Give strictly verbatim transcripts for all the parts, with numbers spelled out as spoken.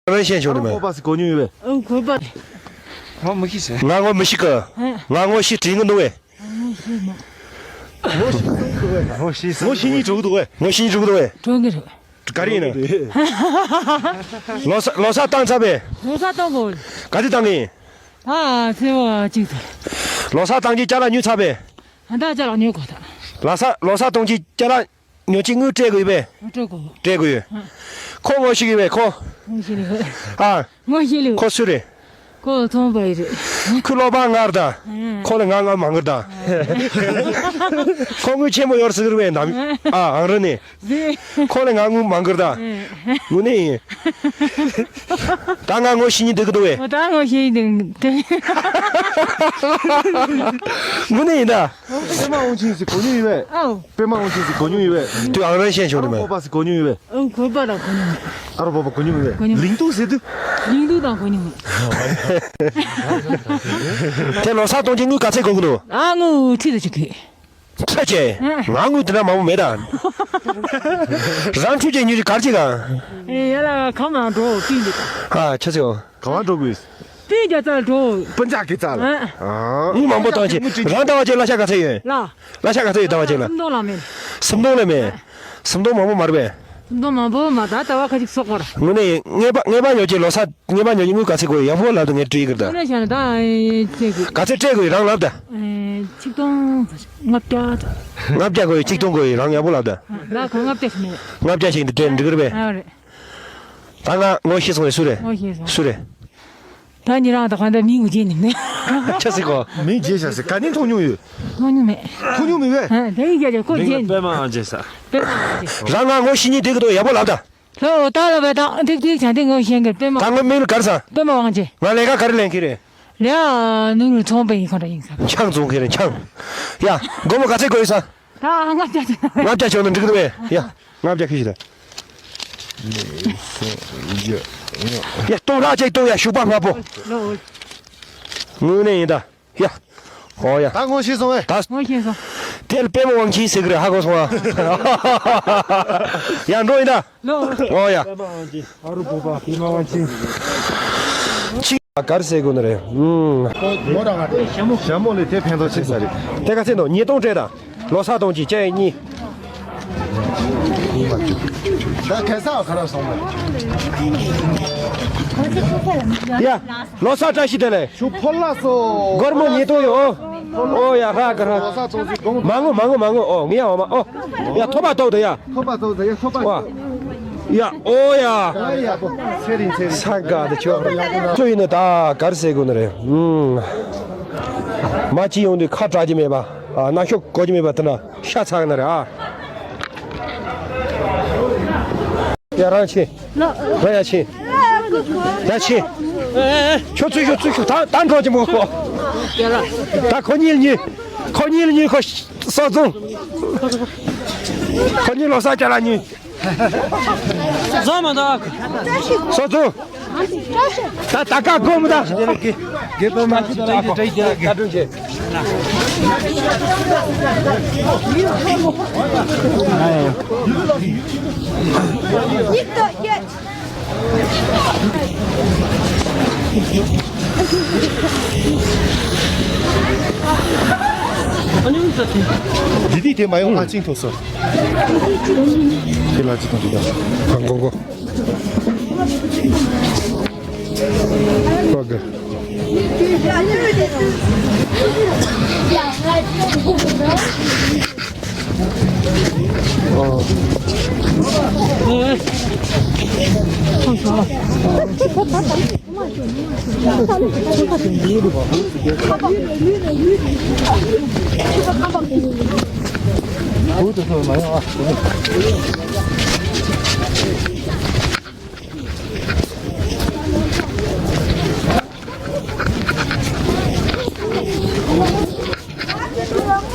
རང་བཤད་ཆོག་ནི་མེད། ཨ་ཁོ་པ་སི་གོ་མྱོང་ཡོད་པས། ཨ་ཁོ་པ། ང་ངོ་མི་ཤེས་ཟེར། ང་ངོ་མི་ཤེས་གི། ང་ངོ་ཤེས་དྲིན་གི་འདུག་བས། ངོ་ཤེས་མ། ངོ་ཤེས་ངོ་ཤེས་ཉིད་འགྲོ་གི་འདུག་བས། ངོ་ཤེས་ཉིད་འགྲོ་གི་འདུག་བས། གྲོན་གི་རེད། ག་རེ་ཡིན་ན། ལོ་གསར་ལོ་གསར་བཏང་ཚར་བས། ལོ་གསར་བཏང་གོ། ག་དུས་བཏང་གི་ཡིན། ད་ཚེས་པ་གཅིག་ཏུ། ལོ་གསར་བཏང་གི་ཅ་ལག་ཉོས་ཚར་བས། ད་ཅ་ལག་ཉོས་གོ་ད། ལོ་གསར་ལོ་གསར་གཏོང་གི་ཅ་ལག་ཉོ་ཅི་དངུལ་སྤྲད་དགོས་ཡོད་པས། སྤྲད་དགོས། སྤྲད་དགོས་ཡོད། ཨ། ཁོ་ངོ་ཤེས་ཀྱི་ཡོད་པས་ཁོ། ངོ་ཤེས་ལེ། ཨ། ངོ་ཤེས་ལེ། ཁོ་སུ་རེད། ཁོ་ཚོང་པ་ཡི་རེད། ཁོ་སློབ་པ་ངར་ད། ཨ། ཁོ་ལ་ང་ང་མང་གི་ད། ཁོ་དངུལ་ཆེན་པོ་ཡོད་ཟེར་གི་རེད་པས་ནམ། ཨ། ཨང་རི་ནས། རེད། ཁོ་ལ་ང་དངུལ་མང་གི་ད། ཨ། དངོས་གནས་ཡིན། ད་ང་ངོ་ཤེས་ཉིན་འདུག་གི་འདུག་བས། ད་ངོ་ཤེས་ཉིན་འདུག་དངོས་གནས་ཡིན་ད། པདྨ་དབང་ཆེན་ཟེར་གོ་མྱོང་ཡོད་པས། ཨོ། པདྨ་དབང་ཆེན་ཟེར་གོ་མྱོང་ཡོད་པས། དུས་ཨང་རང་བཤད་ཆོག་ནི་མེད། ཨ་རོ་པོ་པ་ཟེར་གོ་མྱོང་ཡོད་པས། ཨོ་གོ་པ་ལ་གོ་མྱོང་མེད། ཨ་རོ་པོ་པ་གོ་མྱོང་མེད་པས། གོ་མྱོང་མེད། ལིང་ཏུ་ཟེར་དུས། ལིང་ཏུ་དང་གོ་མྱོང་མེད། དེ་ལོ་གསར་གཏོང་ཆེད་དངུལ་ག་ཚད་དགོས་ཀྱི་འདུག་ཨ་དངུལ་ཁྲི་ལ་ཅིག་གི། ཁྲི་ཆེ། ཨ། ང་དངུལ་དེ་འདྲ་མང་པོ་མེད་ད། རང་ཁྲི་ཆེ་ཉུལ་ག་རེ་བྱེད་ག་ཨེ་ཡ་ལ་ཁམས་ལ་འགྲོ་པིན་འདི་ད། ཨ་ཆ་ཚེ་འོ། ག་བ་འགྲོ་དགོས། སྤུན་རྒྱ་རྩ་འགྲོ། སྤུན་རྒྱ་གི་རྩ་ལ། ཨ། ཨ། དངུལ་མང་པོ་བཏང་ཆེ། རང་ཟླ་བ་གཅིག་གླ་ཆ་ག་ཚད་ཡོད། ལ། གླ་ཆ་ག་ཚད་ཡོད་ཟླ་བ་གཅིག་ལ། སུམ་སྟོང་ལ་མེད། སུམ་སྟོང་ལ་མེད། སུམ་སྟོང་མང་པོ་མ་རེད་པས། སུམ་སྟོང་མང་པོ་མ་ད་ཟླ་བ་ཁ་ཅིག་གསོག་གོ་ར། དངོས་གནས་ངེས་པ་ངེས་པ་ཡོད་ཀྱི་ལོ་གསར་ངེས་པ་ཉོ་ཀྱི་དངུལ་ག་ཚད་དགོས་ཡག་པོ་ལབ་དུ་ངས་དྲིས་ཀྱི་རེད་ད། དངོས་གནས་བྱས་ན་ད་ཨེ་ཅེ་གི། ག་ཚད་སྤྲད་དགོས་རང་ལབ་ད། ཨེ་ཆིག་སྟོང་ལྔ་བརྒྱ། ལྔ་བརྒྱ་དགོས་ཆིག་སྟོང་དགོས་རང་ཡག་པོ་ལབ་ད། ད་ག་ལྔ་བརྒྱ་ཞིག་མེད། ལྔ་བརྒྱ་ཞིག་འདི་སྤྲད་འགྲིག་གི་རེད་པས། ཨ་རེད། ད་ང་ངོ་ཤེས་སོང་བས་སུ་རེད། ངོ་ཤེས་སོང་། སུ་རེད། ད་ཉི་རང་ད་ག་འདྲ་མིང་ངོ་ཤེས་ནི་མེད། ཆ་སྲིད་གོ། མིང་བརྗེད་བཞག་ཟེར་ག་ནས་མཐོང་མྱོང་ཡོད། མཐོང་མྱོང་མེད། མཐོང་མྱོང་མེད་པས། ཨ་དེ་ཡིན་རྒྱ་ཆེ་ཁོ་མིང་ལ་བརྗེད་ནི། པད་མ་དབང་ཆེན་ཟེར། པད་མ་དབང་ཆེན། རང་ང་ངོ་ཤེས་ཉིན་དེ་གི་དོ་ཡག་པོ་ལབ་ད། ལྷོ་ད་ལ་བས་ད་ཏིག་ཏིག་བྱ་འདི་ངོ་ཤེས་གི་པད་མ། ད་ངོ་མིང་ལ་ག་རེ་ཟེར། པད་མ་དབང་ཆེན། ང་ལས་ཀ་ག་རེ་ལེན་གི་རེད། ལས་ཨ་ནུ་རུ་ཚོང་པ་ཡིན་ཁོ་འདྲ་ཡིན་ས། ཆང་བཙོང་གི་རེད་ཆང་། ཡ། སྒོར་མོ་ག་ཚད་དགོས་ཡོད་ས། ད་ལྔ་བརྒྱ་ཅིག་ལྔ་བརྒྱ་ཅིག་ཡོང་ན་འགྲིག་གི་རེད་པས། ཡ། ལྔ་བརྒྱ་ཁྱི་ཞིག་ལ། ཡ་སྟོང་ཕྲག་གཅིག་གཏོང་ཡ་ཞུགས་པ་ལྔ་པོ། ལོ། དངོས་གནས་ཡིན་ད། ཡ། ཨོ་ཡ། ད་ངོ་ཤེས་སོང་ངས། ད། ངོ་ཤེས་སོང་། དེ་ལ་པད་མ་དབང་ཆེན་ཟེར་གི་རེད་ཧ་གོ་སོང་ཨ། ཡ་འགྲོ་ཡིན་ད། ལོ། ཨོ་ཡ། ཨ་རུ་བོ་པ་པད་མ་དབང་ཆེན། ཅི། གར་ཟེར་དགོས་ནི་རེད། ཨུམ། ཞྭ་མོ་ལས་དེ་ཕན་ཐོགས་ཆེ་ས་རེད། དེ་ག་ཚད་འདུག་ཉིས་སྟོང་སྤྲད་དང་། ལོ་གསར་གཏོང་གཅིག་སྤྱན་གཉིས། ད་ག་ས་ག་ར་སོང་མ། ཡ། ལོ་གསར་བཀྲ་ཤིས་བདེ་ལེགས། ཞུ་ཕོ་ལ་སོ། སྒོར་མོ་ཉིས་སྟོང་ཡོད། ཨོ་ཡ་ཧ་ག་ཧ། མ་ངུ་མ་ངུ་མ་ངུ་ཨོ་ངི་ཡ་འོ་མ་ཨོ། ཡ་ཐོབ་པ་ཐོབ་དང་ཡ། ཐོབ་པ་ཐོབ་དང་ཡ་ཐོབ་པ། ཨོ། ཡ་ཨོ་ཡ། ཡ་ཡ་པོ། ཚེ་རིང་ཚེ་རིང་། ས་ག་དེ་ཆོ། ཚོ་ཡིན་ན་ད་གར་ཟེར་དགོས་ནི་རེད། ཨུམ། མ་ཅི་ཡོང་དུས་ཁ་གྲག་གི་མེད་པ། ཨ་རྣ་ཤོག་གོ་གི་མེད་པ་དེ་ན་ཤ་ཚ་གི་ན་རེད་ཨ། ཡ་རང་ཆེ། རང་ཡ་ཆེ། ཡ་ཆེ། ཁྱོད་ཚུད་ཤོག་ཚུད་ཤོག་ད་ད་འགྲོ་གི་མོ་ཁོ། ད་ཁོ་གཉིས་གཉིས། ཁོ་གཉིས་གཉིས་ཁོ་སོ་བཙུན། ཁོ་གཉིས་ལོ་གསར་ཅ་ལག་གཉིས། བཟང་མ་འདུག་སོ་བཙུན། ད་ད་ཀ་སྒོམ་ད། དགེ་དགེ་པ་མ་ཅི་ད་ལ་ཀ་ཀ་ཀྲུང་ཆེ། འདི་དེ་མ་ཡོང་ཨ་ཅིང་ཐོ་སོ། དེ་ལ་ཅི་དང་དེ་དང་། གང་གོ་གོ། ཨོ་ཀེ། ཨོ།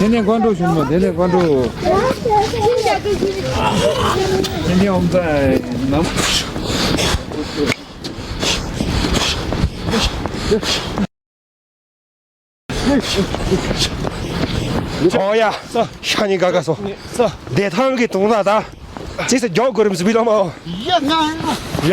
དེ་ནས་ཀོང་ཀྲོའུ་ཞུ་མོ། དེ་ནས་ཀོང་ཀྲོའུ། དེ་ནས་ཨོམ་ཙ་ནམ། ཨོ་ཡ། ཤ་ཉེ་ག་ག་སོ། བདེ་ཐང་གི་དུང་ལ་ད། ཅི་སེ་མགྱོགས་གོ་རིམ་སུ་བི་ལོ་མ། ཡ་ང་ཡ།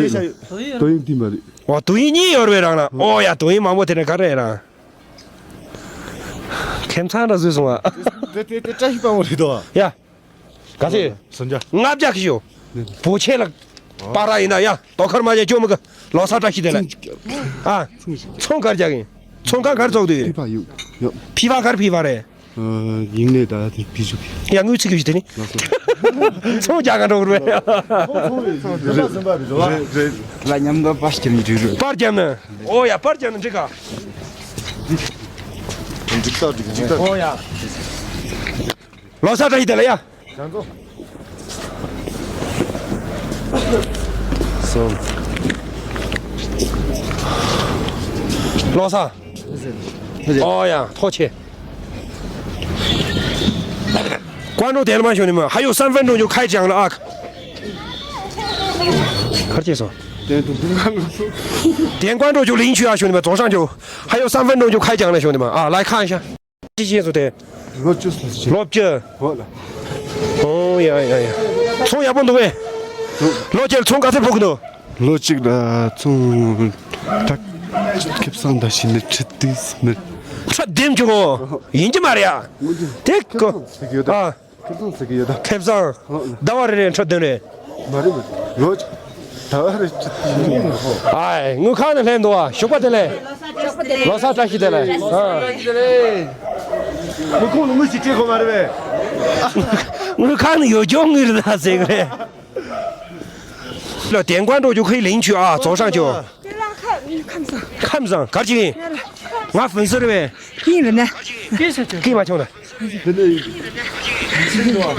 རེད། ཏོ་ཡིན་དེ་མ་རེད། འོ་དུ་ཡིན་གཉིས་ཡོད་རེད་རང་ལ། འོ་ཡ་དུ་ཡིན་མང་པོ་དེ་ནས་ག་རེ་རང་། ཁྱིམ་ཚང་འདྲ་བཟོས་སོང་ཨ། དེ་དེ་དེ་བཀྲ་ཤིས་དཔལ་མོ་རེད་དོ། ཡ། ག་ཚོད། སུམ་བརྒྱ། ལྔ་བརྒྱ་གི་ཞོ། བུ་ཆེ་ལ། པ་ར་ཡིན་ན་ཡ་དོ་ཁར་མ་བྱས་ཅོ་མི་གི། ལོ་སར་བཀྲ་ཤིས་བདེ་ལེགས། ཨ། ཚོང་གར་རྒྱག་གིན། ཚོང་ཁང་གར་ཚོགས་དུས། ཕི་ཕ་ཡོད་ཡོད། ཕི་ཕ་གར་ཕི་ཕ་རེད། ཡིན་ནས་ད་དེ་བི་ཞུ། ཡ་དངུལ་ཚིག་གི་ཞུ་དེ་ནི། ཚོང་རྒྱག་ག་འགྲོ་གི་རེད། ཚོང་ཚོང་རེད་རེད་རེད། ལ་མཉམ་དུ་པར་སྐྱབས་ནི་རེད་རེད། པར་རྒྱབ་ན། ཨོ་ཡ་པར་རྒྱབ་ན་འགྲིག་ག་འགྲིག་ད་འགྲིག་འགྲིག་ད། ཨོ་ཡ། ལོ་གསར་བཀྲ་ཤིས་བདེ་ལེགས་ཡ། ལྗང་མཚོ། སོང་། ལོ་གསར། ཨོ་ཡ་ཐོག་ཆེ། ཀ་ནོ་དེ་ལ་མ་ཤོང་ནི་མ་ཧ་ཡོ་三分钟就开奖了啊། ཁར་ཆེ་སོང་།点关注就领取啊，兄弟们，左上角还有三分钟就开奖了，兄弟们啊，来看一下。 ཅི་ཤེས་སོ་དེ། ལོ་བཅུ་སོང་ཟེར། ལོ་བཅུ། འོ་ལ། ཨོ་ཡ་ཡ་ཡ། ཚོང་ཡག་པོ་འདུག་བས། ལོ་བཅུ་ཚོང་ག་ཚད་ཕོག་གི་འདུག་ལོ་གཅིག་ལ་ཚོང་། ཁེ་བཟང་ད་ཤི་ནི་ཁྲི་བདུན་མེད། ཁྲི་བདུན་བྱུང་ངོ་། ཡིན་གྱི་མ་རེད་ཡ། དེ་ཁེ་གོ་བཟང་ཟེར་གྱི་ཡོད་ད། ཨ། ཁེ་བཟང་ཟེར་གྱི་ཡོད་ད། ཁེ་བཟང་། ལོ་ལ། ཟླ་བ་རེ་རེ་ཁྲི་བདུན་རེད། མ་རེད་མ་རེད། ལོ་གཅིག་ཟླ་བ་རེ་ཁྲི་བདུན་རེད། ཨའི་དངུལ་ཁང་ནས་ལྷན་འདུག་བ། ཞོགས་པ་བདེ་ལེགས། ལོ་གསར་བཀྲ་ཤིས་བདེ་ལེགས། ཨ། ཁོང་ལ་དངུལ་ཞིག་སྤྲད་དགོས་མ་རེད་པས། དངུལ་ཁང་ནས་ཡོད་ཅོག་དངུལ་རེད་ད་ཟེར་གི་རེད། ལོ་点关注就可以领取啊，左上角。 ཁམས་བཟང་། ཁམས་བཟང་། གར་ཅིག་ཡིན། ང་粉丝་རེད་པས། ཡིན་རེད་ན། ཀི་མ་ཆུང་ད།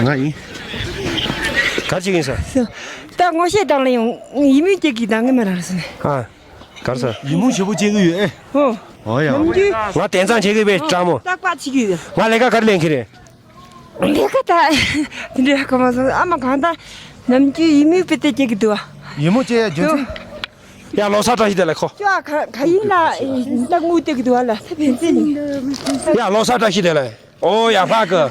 ང་ཡིན། གར་ཅིག་ཡིན་ས། ད་ངོ་ཤེས་དང་ལ་ཡང་ཡིན་མིན་སྐྱེ་གི་དང་ངེས་མ་རང་སོང་ནས། ཨ། གར་ས། ཡིན་མོ་ཞེ་པོ་སྐྱེ་གི་ཡོད་ཨེ། ཨོ། ཨོ་ཡ། ནམ་རྒྱུན། ང་དེང་སང་བྱེད་གི་པའི་ཀྲང་མོ། རྟག་པར་བྱེད་ཀྱི་ཡོད། ང་ལས་ཀ་གར་ལེན་གི་རེད། ལས་ཀ་ད་དེ་འདྲའི་ཧ་གོ་མ་སོང་། ཨ་མ་གང་ལྟར་ནམ་རྒྱུན་ཡིན་མོ་དཔེ་དེ་སྐྱེ་གི་འདུག་ཨ། ཡིན་མོ་སྐྱེ་ཡ་རྒྱུ་མཚན། ཡ་ལོ་གསར་བཀྲ་ཤིས་བདེ་ལེགས་ཁོ། ཅོ་ཨ་ག་ག་ཡིན་ལ་ད་དངུལ་སྟེར་གི་འདུག་ཨ་ལ་ད་ཕན་ཚུན་ནི། ཡ་ལོ་གསར་བཀྲ་ཤིས་བདེ་ལེགས། ཨོ་ཡ་ཧྲ་གི།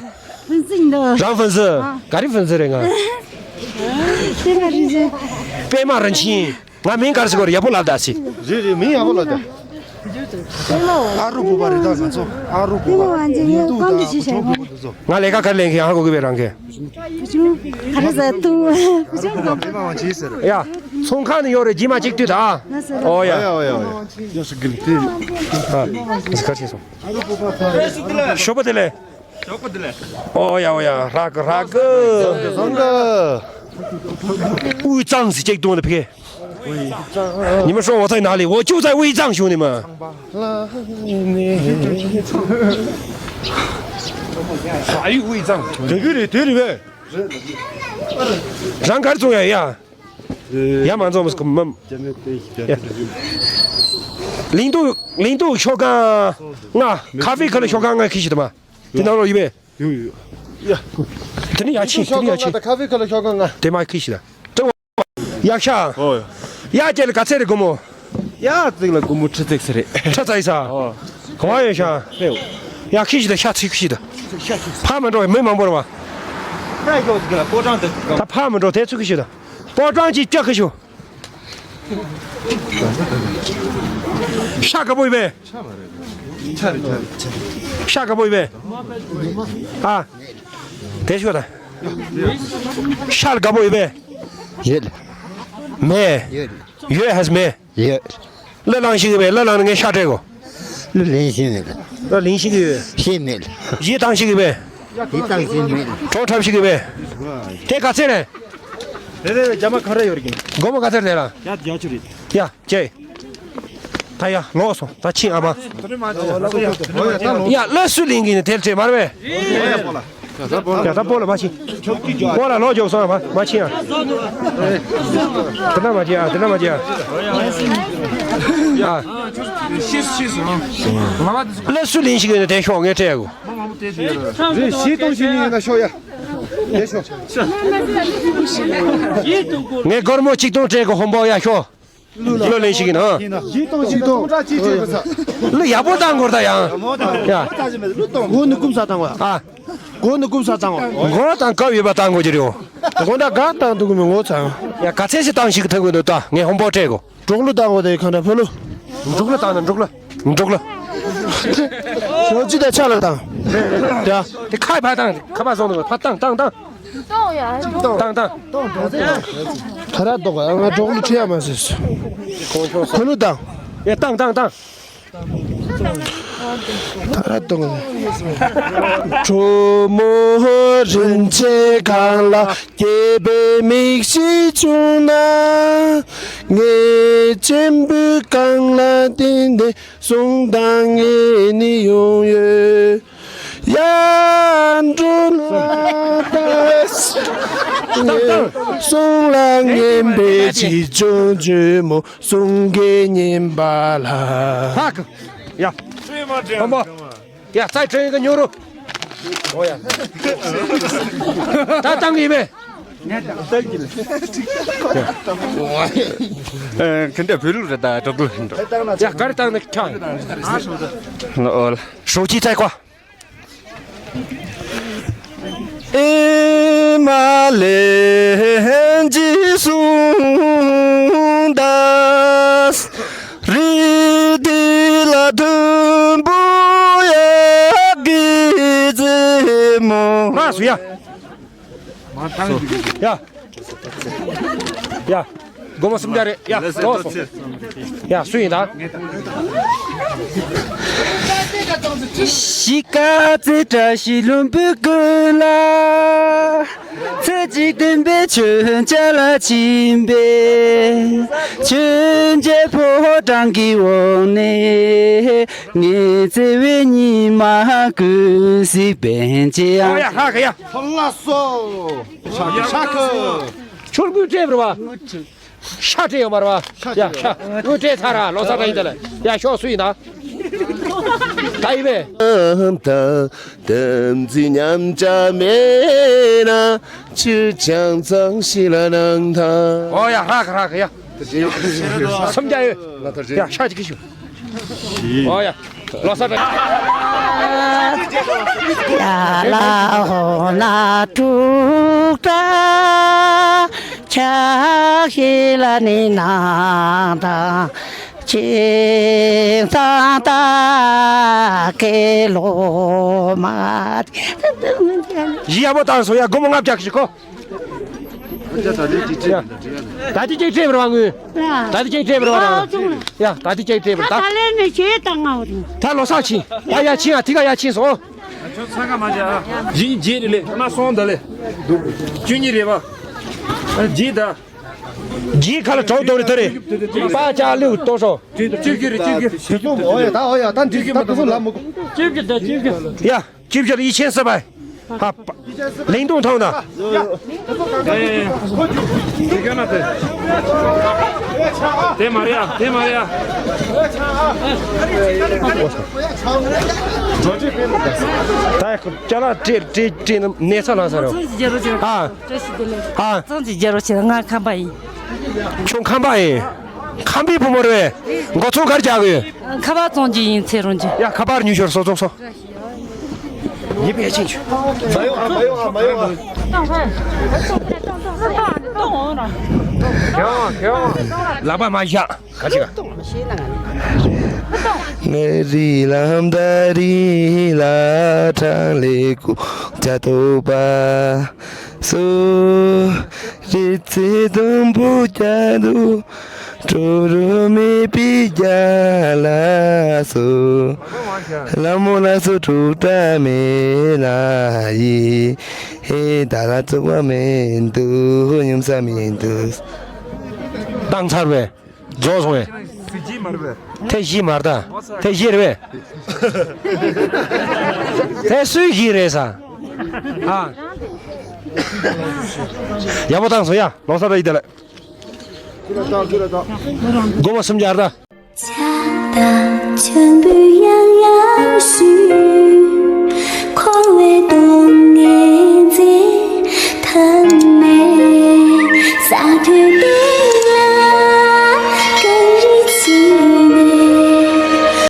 ཕུན་ཚུན་འདུག་རང་ཕུན་ཚུན། ག་རེ་ཕུན་ཚུན་རེད་ང་། པད་མ་རིན་ཆེན། པད་མ་རིན་ཆེན། ང་མིང་ག་རེ་ཟེར་དགོས་རེད། ཡག་པོ་ལབ་ད་སི། རེད་རེད་མིང་ཡག་པོ་ལབ་ད། ཨ་རུ་བུ་པ་རེད་ད་ང་ཚོ། ཨ་རུ་བུ་པ། ཉིན་དུ་ད་བུ་ཆུང་བུ་དུ་ཚོ། ང་ལས་ཀ་ག་རེ་ལེན་གི་ཧ་གོ་གི་བས་རང་གི། བུ་ཆུང་ག་རེ་ཟེར་ཐུང་བུ་ཆུང་ག་རེ་ཟེར། ཡ། ཚོང་ཁང་ནས་ཡོད་རེད་རྗེས་མ་གཅིག་ལྟོས་ད། ཨོ་ཡ། ཨོ་ཡ་ཨོ་ཡ་ཨོ་ཡ། ཡོ་སུ་གིལ་ཏི། ཨ། ཁ་ཆེ་སོང་། ཞོགས་པ་བདེ་ལེགས། ཞོགས་པ་བདེ་ལེགས། ཨོ་ཡ་ཨོ་ཡ་ཧྲ་གི་ཧྲ་གི། བཟང་གི། དབུས་གཙང་ཟེར་གཅིག་བཏོན་ནས་ཕེ། 你们说我在哪里？我就在卫藏，兄弟们。啥有卫藏？这个人对了呗。རང་གར་བཙོང་ཡ་ཡ། ཡ་མ་འཛོམས་མ། ལིང་ཏུ་ལིང་ཏུ་ཤོག་གང་ང་ཁ་ཧྥེ་ཁ་ལ་ཤོག་གང་ང་ཁི་ཤི་དུ་མ། དེ་ནང་ལོ་ཡི་བས། ཡོ་ཡོ། ཡ། དེ་ནི་ཡ་ཆི་དེ་ནི་ཡ་ཆི། ཁ་ཧྥེ་ཁ་ལ་ཤོག་གང་ང་། དེ་མ་ཁི་ཤི་ད། ཡ་ཤ། ཨོ། ཡ་ཅེ་ལ་ག་ཚེ་རེ་གོ་མོ། ཡ་ཙིག་ལ་གོ་མོ་ཁྲི་ཙིག་ཟེར་རེད། ཁྲ་ཙ་ཡི་ས། ཨོ། ག་བ་ཡོད་ཤ། ཡ་ཁི་ཤི་ད་ཤ་ཚི་ཁི་ཤི་ད། ཕ་མ་འགྲོ་མི་མང་པོ་ར་བ། ད་ཕ་མ་འགྲོ་དེ་ཚུ་ཁི་ཤི་ད། ཕོ་བྲང་གི་སྐྱ་ཁི་ཤོ། ཤ་ག་པོ་ཡི་བས། ཤ་ག་པོ་ཡི་བས། ཨ། དེ་ཤོ་ད། ཤ་ག་པོ་ཡི་བས། ཡོད། མེད། ཡོད། ཡོད་ཧ་མེད། ཡོད། ལ་ལང་ཞིག་གི་བས་ལ་ལང་ངས་ཤ་སྤྲད་གོ། ལ་ལིང་ཞིག་མེད། ལ་ལིང་ཞིག་གི་བས། ཤེས་མེད། ཡི་དང་ཞིག་གི་བས། ཡི་དང་ཞིག་མེད། གྲོང་འཁྲབ་ཞིག་གི་བས། དེ་ག་ཚད་རེད། དེ་དེ་རྒྱ་མ་ཁ་ར་ཡོད་རེད། སྒོར་མོ་ག་ཚད་རེད་ལ། ཡ་བརྒྱད་ཅུ་རེད། ཡ་ཅེ། ད་ཡ་ལོག་སོང་ད་ཕྱིན་ཨ་མ། ཡ་ལ་སུ་ལིང་གི་ནི་དེར་བྲེད་མར་བས། ཡ་ད་སྤོ་ལ་མ་ཕྱིན། སྤོ་ལ་ལོག་འཇོག་སོང་ཨ་མ་མ་ཕྱིན་ཨ། དེ་ན་མ་ཅི་ཨ་དེ་ན་མ་ཅི་ཨ། ལ་སུ་ལིང་ཞིག་ཡོད་ན་དེ་ཤོག་ངས་སྤྲད་གོ། རེད་བཞི་སྟོང་ཞིག་ཡིན་ན་ཤོག་ཡ། དེ་ཤོག་ངས་སྒོར་མོ་གཅིག་སྟོང་སྤྲད་གོ་ཧོན་པོ་ཡ་ཤོག་ལོ་ལེན་ཞིག་ཡིན་ན། ཡིན་ན། བཞི་སྟོང་བཞི་སྟོང་གྲ་ཅི་བྱེད་པ་ས། ལོ་ཡག་པོ་བཏང་དགོས་ད་ཡང་། ཡ། སྒོ་ནི་ཀུམ་ས་བཏང་བ། ཨ། སྒོ་ནི་ཀུམ་ས་བཏང་བ། སྒོ་བཏང་སྐབས་ཡོད་པ་བཏང་དགོས་ཀྱི་རེད། སྒོ་ད་ག་བཏང་འདུག་མི་ངོ་ཚ། ཡ་ག་ཚད་ཞིག་བཏང་ཞིག་ཐུབ་དགོས་འདུག་ད་ངས་ཧོན་པོ་སྤྲད་གོ། འབྲོག་ལུ་བཏང་དགོས་ད་ཡི་གང་འདྲ་ཕོ་ལུ། འབྲོག་ལུ་བཏང་ན་འབྲོག་ལུ། འབྲོག་ལུ། ཞོག་ཅི་ད་ཆ་ལ་བཏང་། ཡ། དེ་ཁ་ཕ་བཏང་ཁ་ཕ་སོང་འདུག་ཕ་བཏང་བཏང་བཏང་། བཏང་ཡ། བཏང་བཏང་། ད་ར་ལྡོག་ང་གྲོགས་ལུ་ཁྲིད་ཡ་མ་ཟེར། ཁོ་ལུ་བཏང་། ཡ་བཏང་བཏང་བཏང་། ད་ར་གཏོང་། གྲོ་མོ་རིན་ཆེན་གང་ལ་སྐྱེས་པའི་མིག་ཤེས་བྱུང་ན། ངའི་གཅེན་པོས་གང་ལ་བརྟེན་ཏེ་གསུང་དང་ངེས་ནི་ཡོང་ཡོད། ཡར་འགྲོ་ལ་ད། གསུང་ལ་ངན་པའི་ཅི་བྱུང་བྱུང་མོ་གསུང་གི་ཉན་པ་ལ། ཧ་གི། ཡ། བམ་པ། ཡ་རྩ་ཁྲེང་གི་ཉོ་རུ། ཨོ་ཡ། ད་བཏང་གི་ཡིན་པས། ཨེ་ཁྱེད་འདྲ་བོད་ལུགས་རེད་ད་གྲོགས་པོ་འགྲོ། ཡ་ག་རེ་བཏང་ནི་ཁྱང་། ཨོ་ལ། ཧྲོ་ཅི་ཚའི་ཀ། ཨེ་མ་ལན་ཅི་གསུང་ད། རི་དེ་ལ་དུམ་བུ་ཡ་གི་རྩེ་མོ། ལགས་སོ་ཡ། ཡ། ཡ། སྒོར་མོ་སུམ་བརྒྱ་རེད། ཡ། ལགས་སོ། ཡ། སུ་ཡིན་ད། གཤིས་ཀ་རྩེ་བཀྲ་ཤིས་ལྷུན་པོའི་ཀུན་ལ། ཚེ་གཅིག་བསྟན་པའི་མཆོད་བྱ་ལ་ཕྱིན་པས། མཆོད་བྱའི་ཕོ་བྲང་གི་འོག་ནས། ངའི་བརྩེ་བའི་ཉི་མ་ཀུན་གཟིགས་པའི་ཆེད། ཨོ་ཡ་ཧ་གི་ཡ། ལགས་སོ། ཤ་ཁི་ཤ་ཁི། ཆོར་གུས་སྤྲད་པར་བ། ཤ་སྤྲད་ཡོད་མ་རེད་བ། ཤ་ཡ་ཤ་གུས་སྤྲད་ཚར་ར་ལོ་གསར་ར་ཡིན་ད་ལ། ཡ་ཤོག་སུ་ཡིན་ད། ད་ཡིན་པས། དམ་ཚིག་ཉམས་ཆག་མེད་ན། ཆུ་ཆང་ཚང་ཞིག་ལ་གནང་དང་། ཨོ་ཡ་ཧྲ་གི་ཧྲ་གི་ཡ། སུམ་བརྒྱ་ཡོད། ཡ་ཤ་གཅིག་གི་ཞུ། ཨོ་ཡ། ལོ་གསར་རེད། ཡ་ལ་ཧོ་ན་དྲུག་ཏྲ་ཆག་ཤི་ལ་ནི་ན་དང་ཆིང་ཚང་ཏ་ཀེ་ལོ་མ། ཡི་ཡ་མོ་བཏང་སོང་ཡ། སྒོར་མོ་ལྔ་བརྒྱ་ཞིག་གོ། ད་ལྟ་ཅིག་སྤྲད་པར་བ་ངུས། ད་ལྟ་ཅིག་སྤྲད་པར་བ་རང་། ཡ་ད་ལྟ་ཅིག་སྤྲད་པར་ད། ད་ལས་ནས་བྱེད་དང་ང་བ་རེད། ད་ལོ་གསར་ཕྱིན། ད་ཡ་ཕྱིན་ཨ་ཐི་ག་ཡ་ཕྱིན་སོང་། ཁྱོད་ཚང་ཀ་མ་བྱ་ཨ། ཇི་ཇི་རེད་ལེ་མ་སོང་ད་ལེ། བཅུ་གཉིས་རེད་བ། ཇི་ད། ཇི་ཁ་ལ་གྲོགས་དོ་རེ་ཐ་རེ། པ་ཅག་ལེའུ་ཏོ་ཧྲོ། བཅུ་གི་རེད་བཅུ་གི། དེ་ཚོ་འོ་ཡ་ད་འོ་ཡ་ད་འདི་ད་དེ་ཚོ་ལ་མོ། བཅུ་གི་ད་བཅུ་གི། ཡ། ཅིབ་ཅར་ཡིད་ཆེན་སི་པའི། ཧ་པ། ལིང་ཏུང་ཐང་ན། དེ་ག་ན་དེ། དེ་མ་རེད་ཡ། དེ་མ་རེད་ཡ། ད་ཅ་ལག་སྤྲད་སྤྲད་སྤྲད་ན་གནས་ཚང་ལ་ས་རོ། ཨ། ཨ། ཙང་ཅི་རྒྱལ་རོ་ཆེ་ང་ཁམས་པ་ཡིན། ཁྱོད་ཁམས་པ་ཡིན། ཁམས་པའི་བུ་མོ་རེད། མགོ་ཚོང་གར་རྒྱག་གི་ཡོད། ཁ་པར་བཙོང་རྒྱུ་ཡིན་ཚེ་རོང་རྒྱུ། ཡ་ཁ་པར་ཉུ་ཞོར་སོ་ཚོགས་སོ། ཡིན་པའི་ཕྱིན་ཆུ། མ་ཡོང་ཨ་མ་ཡོང་ཨ་མ་ཡོང་ཨ། ལག་པ་མ་བཞག་ག་ཅི་ག་ངའི་རི་ལམ་ད་རི་ལ་གྲང་ལེ་ཀུ་ཅ་ཏོ་པ། སོ། རི་ཚེ་དུམ་བུ་རྒྱ་དུ། གྲོ་རུ་མེད་པའི་རྒྱ་ལ་སོ། ལ་མོ་ལ་སོ་དྲུག་སྒྲ་མེད་ལ་ཡི། ཧེ་ད་ལ་ཚུགས་པ་མེད་འདུག་སྙོམས་ས་མེད་འདུག་བཏང་ཚར་བས། རྫོགས་སོང་བས། ཐེ་བཞི་མར་ད། ཐེ་བཞི་རེད་བས། ཐེ་སུའི་བཞི་རེད་ས། ཨ། ཡག་པོ་བཏང་སོང་ཡ། ལོ་གསར་རེད་ཡིན་ད་ལ། སྒོར་མོ་སུམ་བརྒྱ་རེད་ད། ཆགས་དང་ཆུང་བུ།